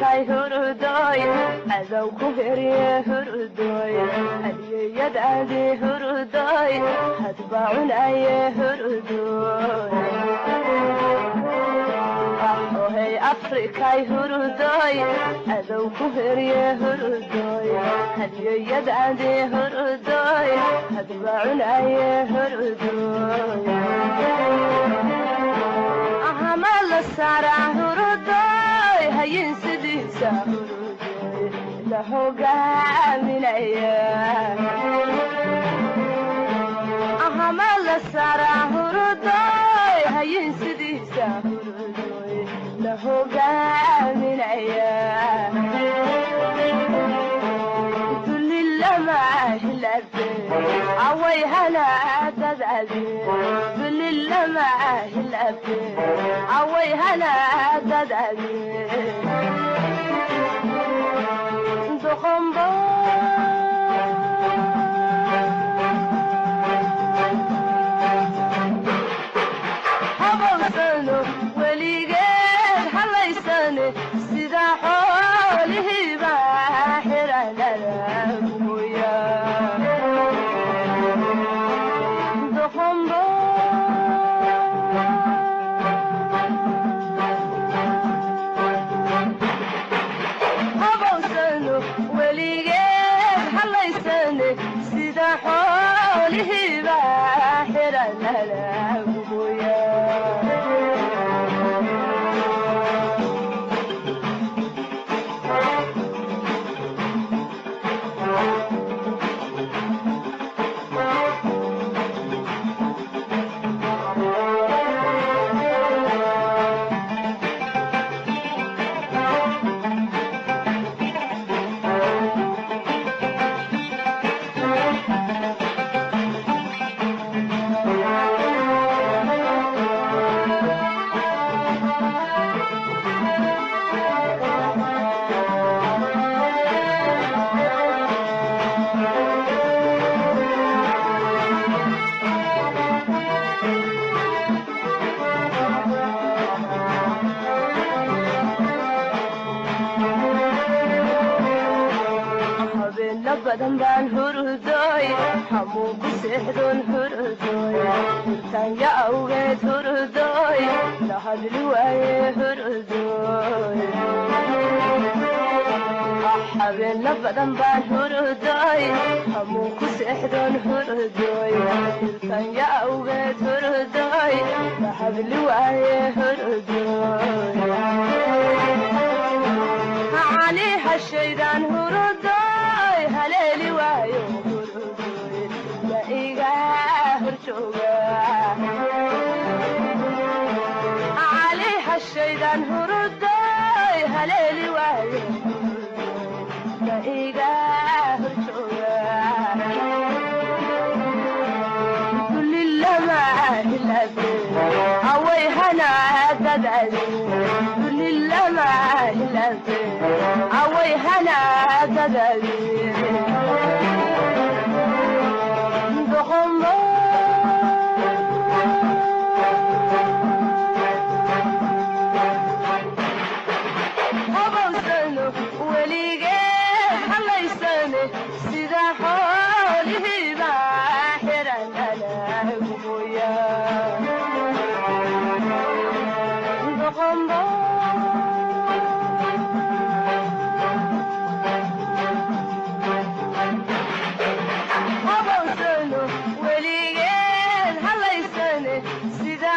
Afrikay hurudoy, cadow ku herye hurudoy, hadiyeyadaadi hurudoy, hadba cunaye hurudoy. Ohey Afrikay hurudoy, cadow ku herye hurudoy, hadiyeyadaadi hurudoy, hadba cunaye hurudoy. Ahama la saaraa hurudoy, hayin sidiisa hurudoy, la hogaaminaya. Ahama la saaraa hurudoy, hayin sidiisa hurudoy, la hogaaminaya. Away hana dadade dulila mahilabe, away hana dadade doqombo. Habowsano weligeed halaysane, sida xoolihiiba xiranada mooya doqombo. Habowsano weligeed halaysane, sida xoolihiiba xiranada mooya. Habeena badan baan hurudoy, hamuun ku seexdoon hurudoy, hurtaanya awgeed hurudoy, la hadli waaye hurudoy. Habeena badan baan hurudoy, hamuun ku seexdoon hurudoy, hurtaanya awgeed hurudoy, la hadli waaye hurudoy. Cali hashaydaan hurudoy, haleeli waayo hurudoy, la iga horjooga. Cali hashaydaan hurudoy, haleeli waayo hurudoy, la iga horjooga. Dulilamahilabe, away hana dadade dulilamahilabe, away hana dadade doqombo. Habowsano weligeed halaysane, sida xoolihiiba xiranana mooya doqombo. Habowsano weligeed halaysane, sida